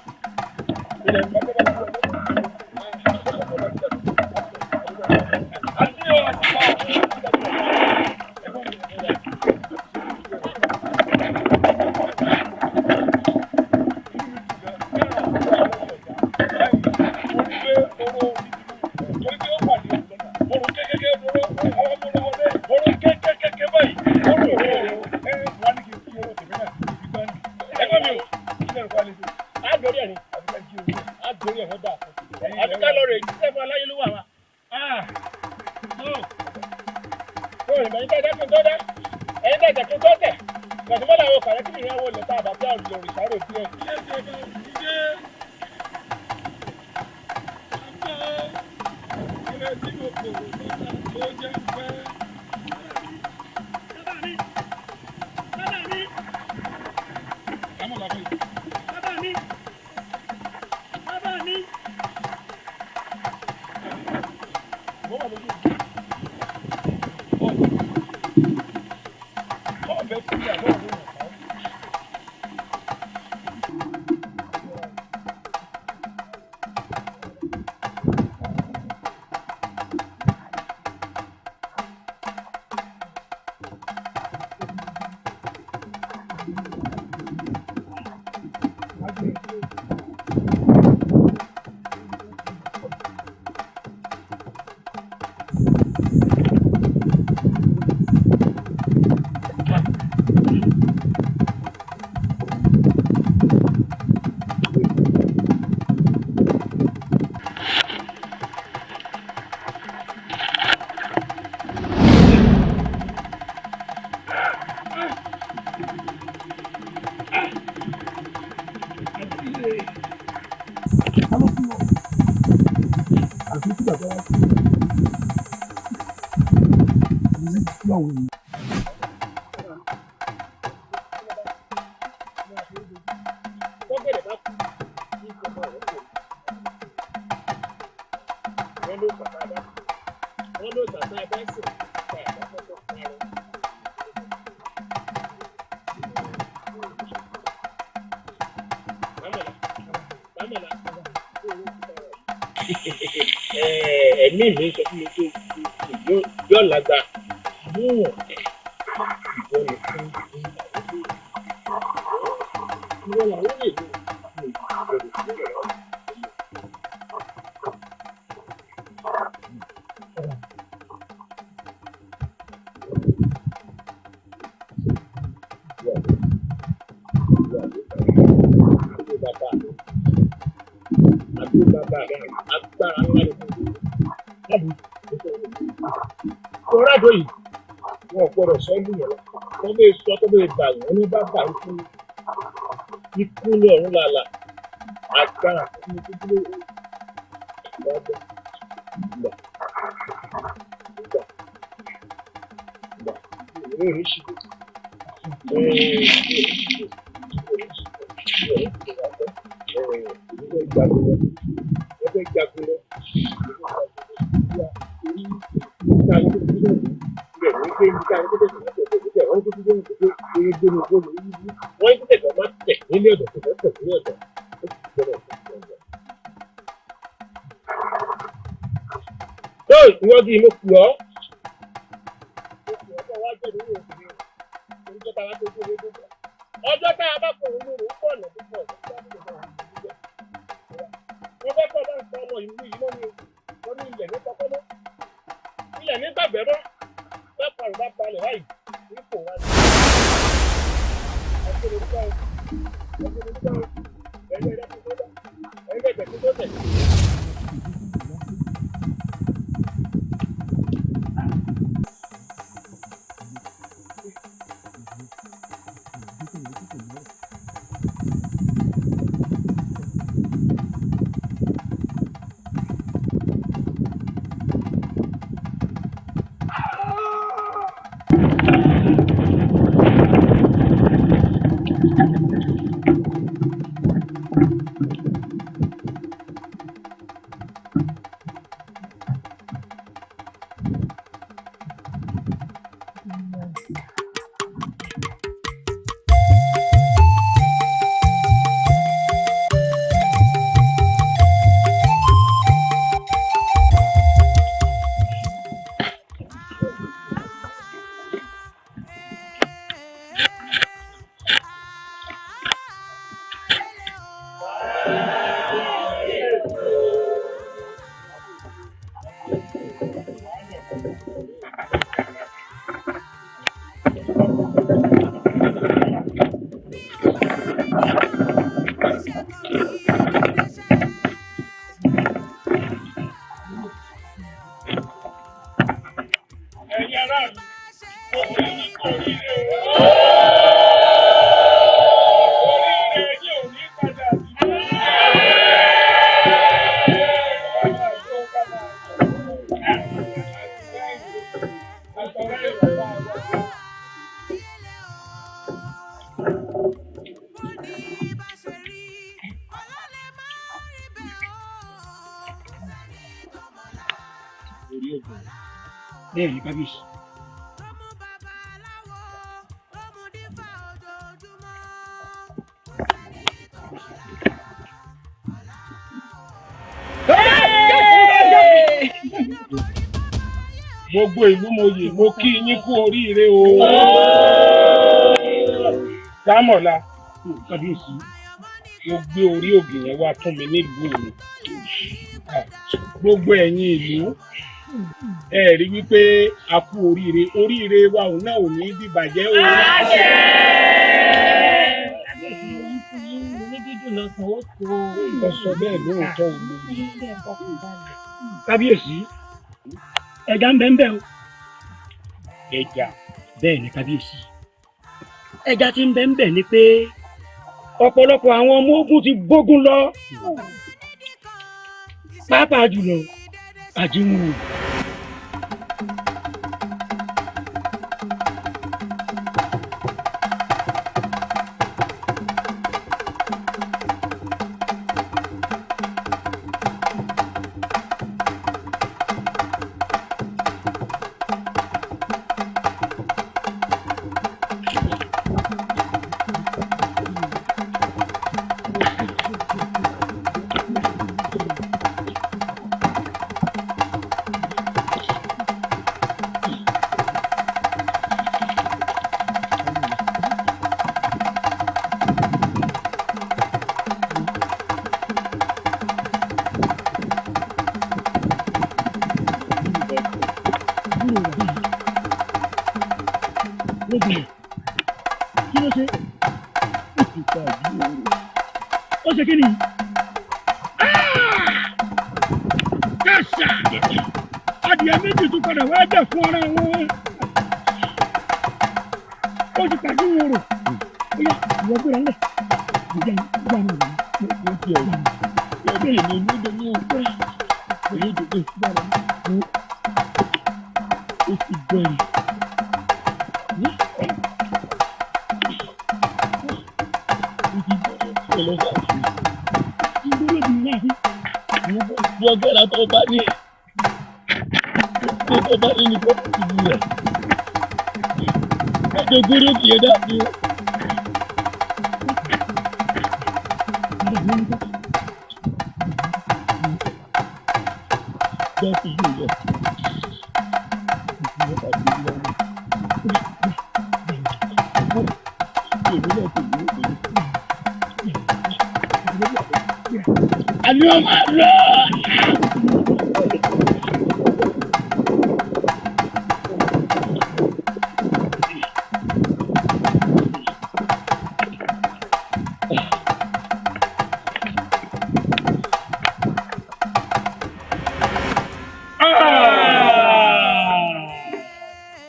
Ẹ̀mí mi sọ fún mi pé yóò lágbá ìwọ nìkan ìwọ làwọn lè lò. Kọ́rádò yìí wọn ò gbọ́dọ̀ sọ lù yẹn lọ. Wọ́n bẹ sọ tó bẹ bà wọ́n ní bàbá ikú ikú ní ọ̀run làlà agbára fún mi tó dúró ìgbà gbà ìgbà ìgbà ìgbà ìwé oríṣiríṣi Ìwọ́n di mo pè ọ́. Ọjọ́ tá a bá kò ń lò ó pọ̀ lọ́dún pọ̀ wọ́n fẹ́ kọ́ bá ń sọ ọmọ ìlú yìí lónìí wọ́n ní ilẹ̀ ní kọ́kọ́ mọ́ ilẹ̀ ní gbàgbẹ́ mọ́ bá parọ́ bá balẹ̀ báyìí ipò wa ni. Ẹ̀ṣẹ̀ lórí báwo ẹ̀ṣẹ̀ lórí báwo ẹ̀ṣẹ̀ lórí báwo ẹ̀ṣẹ̀ lórí báwo. ògùn. Bẹ́ẹ̀ ni kábíyèsí. Gbogbo ìlú mòye, mo kí yín kú oríire o. Dámọ̀lá, kábíyèsí, mo gbé orí ògì yẹn wá fún mi nílùú mi. Gbogbo ẹ̀yin ìlú, ẹ rí wípé a kú oríire, oríire wa òun náà ò ní dìbàjẹ́ o. Ó sọ bẹ́ẹ̀ lóòótọ́ olórí. Kábíyèsí, ẹja ń bẹ ń bẹ o. Ẹja? Bẹ́ẹ̀ ni kábíyèsí. Ẹja tí ń bẹ ń bẹ ni pé ọ̀pọ̀lọpọ̀ àwọn ọmọ ogun ti gbógun lọ, pàápàá jùlọ Àjíwò. Kí ló ṣe? Ó ṣe kí ni? Kàṣà! Adìyẹ méjì tún padà wá jà fún ara wọn. Ó ti pàdé wọn rò. Ó yá, ìwọ gbéra ńlẹ̀. Ìjà ìjà mi rò. Ó ti ọ̀rọ̀. Ẹbí mi ló dé ní ọgbẹ́. Èyí dòde. Ó ti bẹ̀rẹ̀. Agbára tó bá ní tó bá ní ní kó ìlú rẹ̀ ẹjọ́ gbórí òkè yẹn dàbí o. Dáàbò yóò lọ. Àní ọmọ lọ.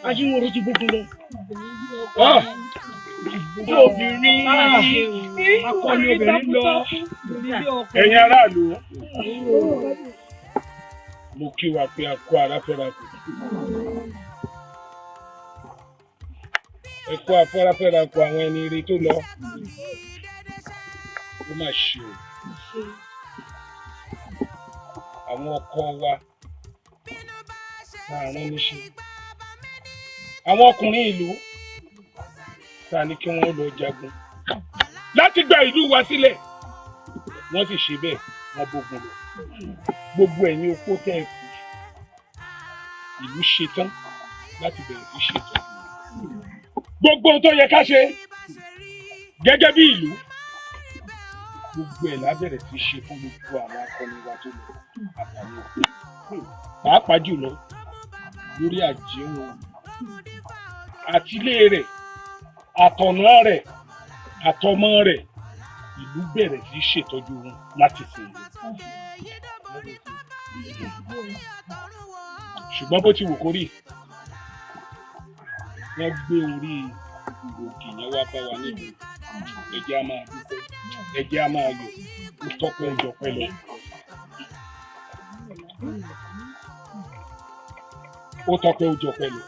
Ajíwòrò ti gbógun lọ. Obìnrin akọni obìnrin lọ. Ẹ̀yin aráàlú, mo kí wa pé a kó ara fẹ́ra kù. Ẹ kó afárá fẹ́ra kù àwọn ẹni ire tó lọ. Ó mà ṣe o. Àwọn ọkọ wa tá a rán níṣẹ́. Àwọn ọkùnrin ìlú tá a ní kí wọ́n lọ jagun láti gba ìlú wa sílẹ̀. Wọ́n sì ṣe bẹ́ẹ̀, wọ́n bógun lọ. Gbogbo ẹ̀yin opó tẹ́ ẹ kú, ìlú ṣetán láti bẹ̀rẹ̀ sí ṣètò. Gbogbo ohun tó yẹ ká ṣe gẹ́gẹ́ bí ìlú, gbogbo ẹ̀ la bẹ̀rẹ̀ sí ṣe fún gbogbo àwọn akọni wa tó lọ àtàwọn òkú. Pàápàá jùlọ lórí àjẹwọn àtilé rẹ̀, àtọ̀nà rẹ̀, àtọmọ rẹ̀, ìlú bẹ̀rẹ̀ sí ṣètọ́jú wọn láti sìn ín. Ṣùgbọ́n bó ti wù kó rí, wọ́n gbé orí òkè yẹn wá bá wa nílùú. Ẹ jẹ́ á máa dúpẹ́, ẹ jẹ́ á máa yọ̀, ó tọ́pẹ́ jọpẹ́ lọ. Ó tọ́pẹ́ ó jọpẹ́ lọ.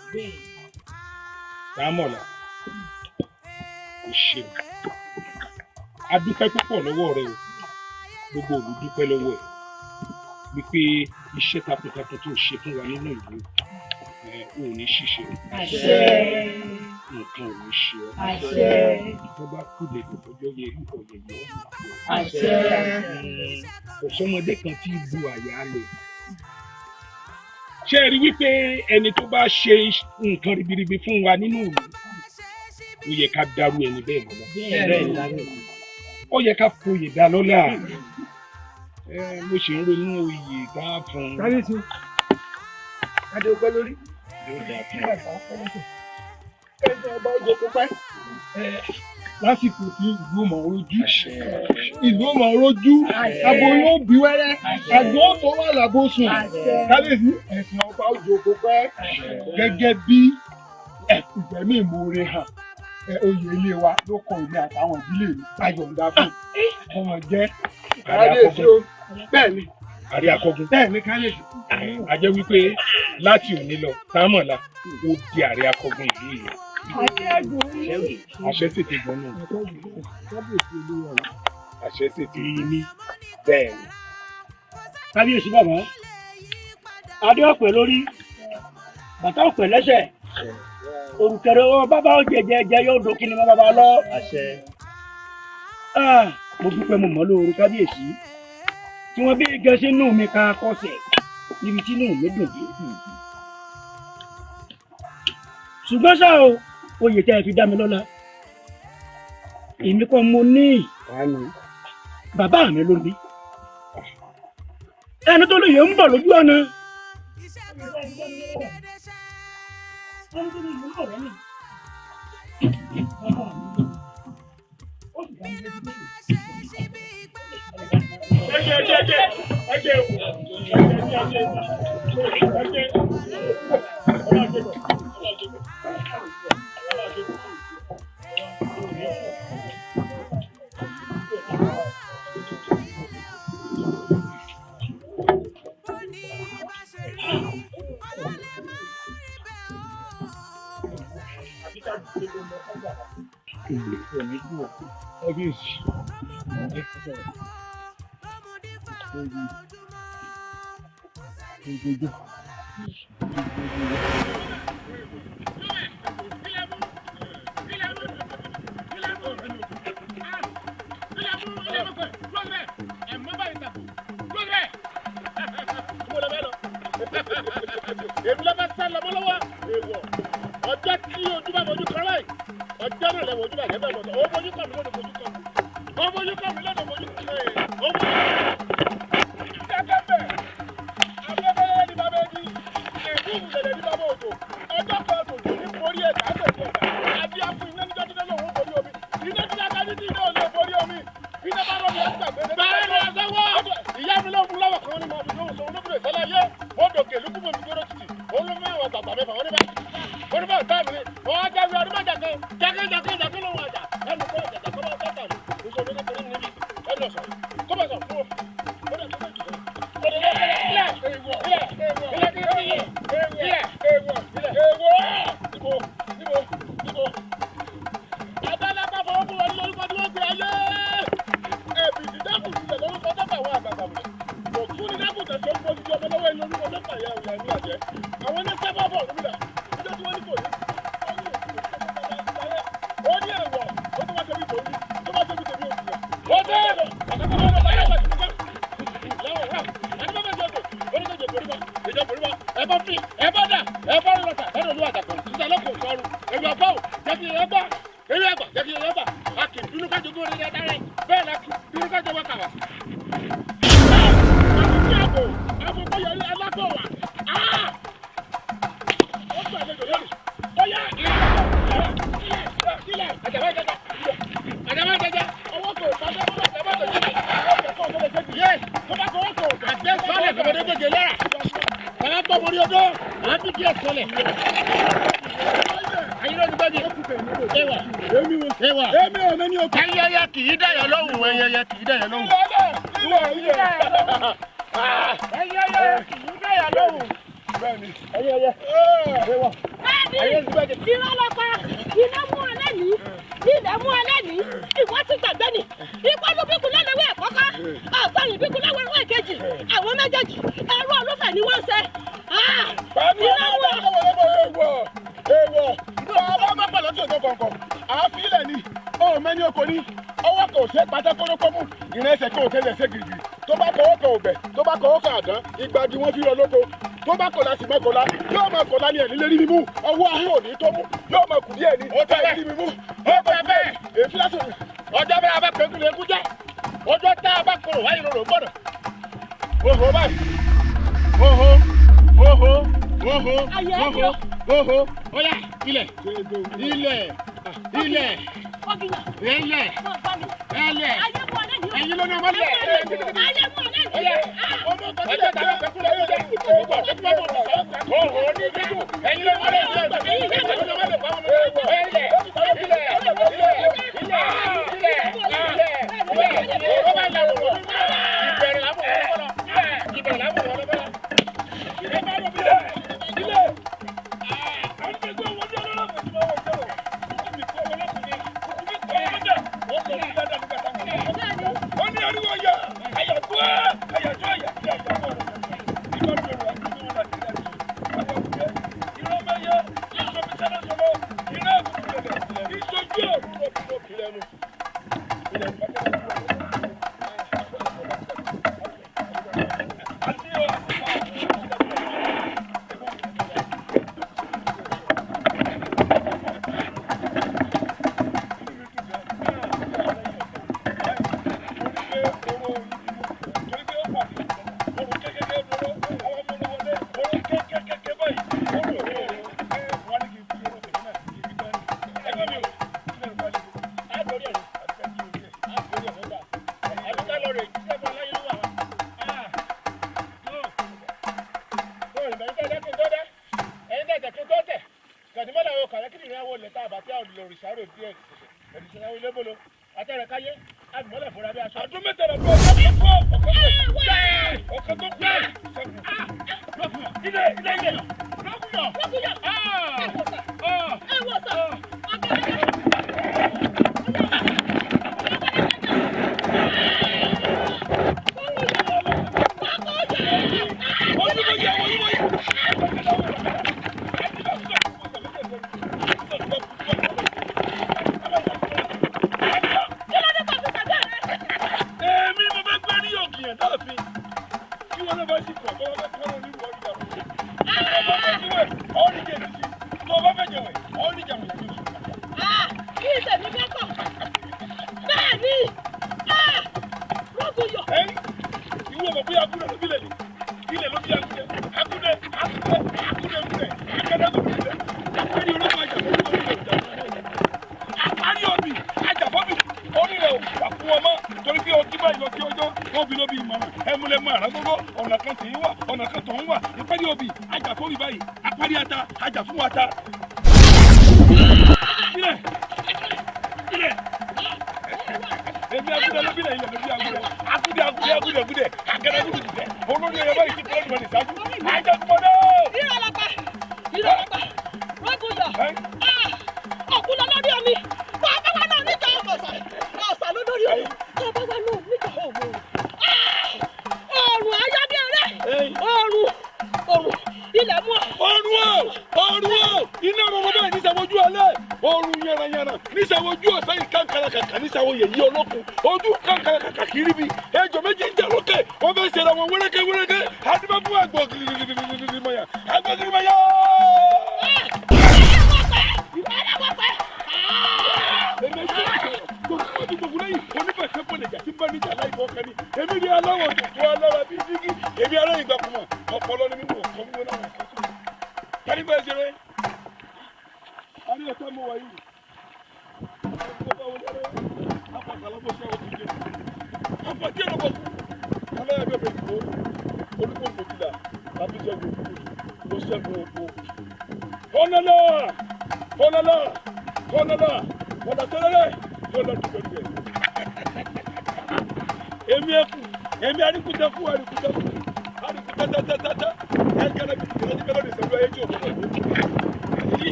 Dámọ̀lá, o ṣeun. A dúpẹ́ púpọ̀ lọ́wọ́ rẹ o. Gbogbo òlú dúpẹ́ lọ́wọ́ ẹ̀ wípé Iṣẹ́ takuntakun tó ṣe fún wa nínú ìlú ò ní ṣìṣe. Nǹkan ò ní ṣe ọ́. Tó bá kú lè dùn ọjọ́ yẹ ọ̀yẹ̀yẹ̀ ọ́. Kò sọ́mọdé kan tí bu àyà lẹ̀. Ṣé ẹ rí wípé ẹni tó bá ṣe nǹkan ribiribi fún wa nínú ìlú, ó yẹ ká dárú ẹni bẹ́ẹ̀ lọ́lá. Ó yẹ ká foyè dá lọ́lá. Mo ṣì ń ronú oyè tá a fún un. Kábíyèsí, adé ọpẹ́ lórí. Yóò dáa fún un. Ẹsẹ̀ ọba ó jẹ kó pẹ́. Lásìkò tí ìlú mọ̀ rojú, ìlú mọ̀ rojú, abo yóò bí wẹ́rẹ́, àgbọn tó wà lábó sùn. Kábíyèsí, ẹ̀sìn ọba ó jẹ kó pẹ́. Gẹ́gẹ́ bí ìfẹ̀mí ìmoore hàn, oyè ilé wa ló kọ èmi àtàwọn ìdílé mi ayọ̀ǹda fún ọmọ jẹ́. Kábíyèsí o, bẹ́ẹ̀ ni. Àrí akọgun. Bẹ́ẹ̀ ni kábíyèsí. A jẹ́ wípé láti òní lọ, Támọ̀lá, ó di àrí akọgun ìlú yìí. Àṣẹ sì ti gbọ́n náà. Àṣẹ sì ti ní bẹ́ẹ̀ ni. Kábíyèsí bàbá, adé ọ̀pẹ lórí, bàtà ọ̀pẹ lẹ́sẹ̀, òrùkẹ̀rẹ̀ ọwọ́ bàbá jẹjẹjẹ yóò dókí ni bàbá lọ. Mo dúpẹ́ mo mọ̀ lóoru kábíyèsí tí wọ́n bí gẹ̀ẹ́sì nù mí ká kọsẹ̀ níbi tí inú mi dùn dé. Ṣùgbọ́n ṣá o, oyè tẹ́ ẹ fi dá mi lọ́lá, èmi kọ́ mo ní, bàbá mi ló ní. Ẹni tó lóye ń bọ̀ lójú ọ̀nà. Èmi ló fẹ́ sá lọ́mọ lọ́wọ́ èèwọ̀ ọjọ́ tí ojú bá fojú kan láì ọjọ́ náà lẹ́wọ̀ ojú bá jẹ́ bẹ́ẹ̀ mọ̀tọ́ ó fojú kàn mí lọ́dọ̀ fojú kàn mí ó fojú kàn mí lọ́dọ̀ fojú kàn mí ó fojú kàn mí. Kẹ́kẹ́ bẹ̀ afẹ́fẹ́ ní bàbá ẹni èkú ìlẹ̀lẹ̀ ní bàbá òjò ọjọ́ kan tòjò ní borí ẹ̀dá àtẹ̀sí ẹ̀dá àbí afún iná níjọ́ tí lọ́wọ́ borí omi iná tí lákà ní tí iná ò lè borí omi iná bá rọ̀ mí àgbàgbé. Bẹ́ẹ̀ ni ọ̀sẹ̀ wọ́ ìyá mi lóhùn lọ́wọ́ kan ní mo fi lóhùn sọ olóbìnrin sọ́lá yé wọ́n dòkè lókùnmọ̀ mi gbọ́dọ̀ títì olómi àwọn bàbá mẹ́fà wọ́n ní bá wọ́n ní bá ọ̀tá mi wọ́n á jáwé ọdún mẹ́ta kan jákèjákè jákè lóhùn àjà ẹnu kọ́ ọ̀jà kọ́ bá ọ̀tá mi oṣù omi kékeré níbi ẹnu ọ̀sán kọ́ bá sọ fún ọ Àwọn méjèèjì ẹrú olúfẹ̀ Iná mú ọ. Èèwọ̀ èèwọ̀ bàbá má pàlọ́ tí òjò kọ̀ọ̀kan àáfi ilẹ̀ ni ọ̀hún mẹ́ni oko ní ọwọ́ kò ṣe pátákórókó mú ìrìn ẹsẹ̀ kò tẹ́lẹ̀ ṣe gìrìgìrì tó bá kọwọ́ kan ògbẹ́ tó bá kọwọ́ kan àdán ìgbàdí wọn fi rọ lóko tó bá kọlá sí mọ́kọlá yóò máa kọlá ní ẹ̀ní lérí mímú ọwọ́ ahọ́n òní tó mú yóò máa kù díẹ̀ ní ọjọ́ ẹ̀rí mímú ọjọ́ bẹ́ẹ̀ èéfín lásán ọjọ́ bẹ́ẹ̀ abá pẹ̀lú lè kú jẹ́ ọjọ́ tá a bá kọrò wáyé lọ́rọ̀ gbọ́dọ̀ oho báyìí oho oho oho oho oho ọ̀yá ilẹ̀ ilẹ̀ ilẹ̀ ilẹ̀ ilẹ̀ ẹ̀yin ló ní ọmọ lẹ̀ ọjọ́ tá a bá pẹ̀lú lè kú jẹ́ oho ní dídùn ẹ̀yin ló ní ọmọ lẹ̀ ilẹ̀ ilẹ̀ ilẹ̀ ilẹ̀ ilẹ̀ ó bá yà wò ìbẹ̀rẹ̀ làbọ̀ wọ́n ìbẹ̀rẹ̀ làbọ̀ wọ́n lọ́bẹ̀rẹ̀.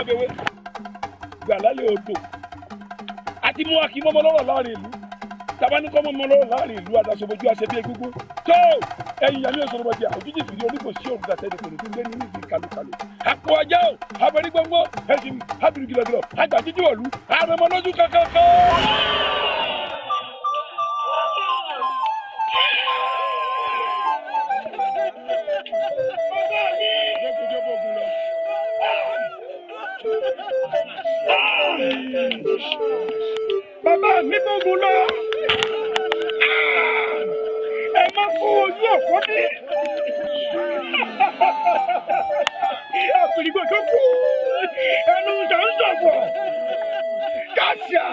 Abẹ́wé gbà lálẹ́ odò àti mú akí mọ́mọ́ lọ́rọ̀ láàrin ìlú tabaníkọ́ mọ́mọ́ lọ́rọ̀ láàrin ìlú adasobojú aṣẹ bí egúngún tó ẹ̀yìn yàmi òṣòro bọ̀jà òjijì fìdí onígbò sí òrùka sẹ́ni kò ní tún gbé nínú ìdí kàlùkàlù àpò ajá o abẹ́rí gbọ́ngbọ́ ẹ̀sìn ábìrì gìlọ̀gìlọ̀ àgbà jíjí wọ̀lú àrẹ̀mọ lójú kankankan. Bàbá mi gbógun lọ. Ẹ má kó ojú ọ̀fọ́ dé. Àpèrìgbò tó kú. Ẹnu ìjà ń sọ̀fọ̀. Káṣíà!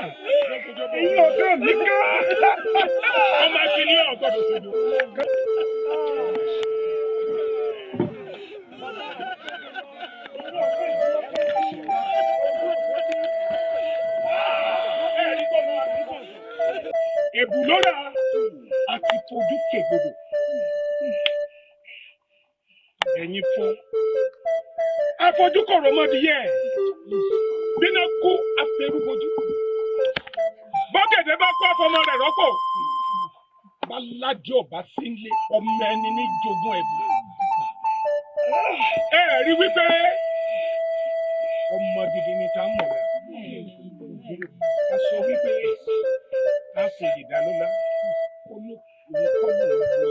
Ìyẹn ọ̀gá mi ká. Ọmọ akíní ọ̀gbọ́dọ̀ ṣojú. Ẹ̀bù lọ́ra àti fojú kègbodò. Ẹ̀yin fún. Afojúkọ̀rọ̀ mọ́dìyẹ. Bínú kú afẹ́rúbojú. Bọ́gẹ̀dẹ̀ bá kó afọmọ rẹ̀ rọ́pò. Bálájọ́ ọba sí ilé ọmọ ẹni ní jogún ẹ̀bù. Ẹ rí wípé ọmọ gidi ni ta ń mọ̀ rẹ̀. A sọ wípé a kò lè dá lọ́lá. Ó ní òun kọ́ lòun lọ.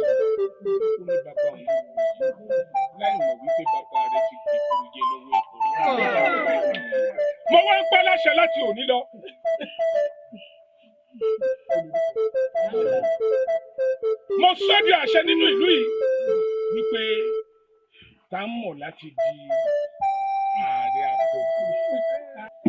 Ó ní bàbá òun láì mọ̀ wípé bàbá rẹ̀ ti gbèkúrú jẹ lọ́wọ́ ẹ̀kọ́ rẹ̀. Mo wá ń pẹ́ láṣẹ láti òní lọ. Mo sọ di àṣẹ nínú ìlú yìí wípé tá ń mọ̀ láti di ààrẹ àkọ́kọ́.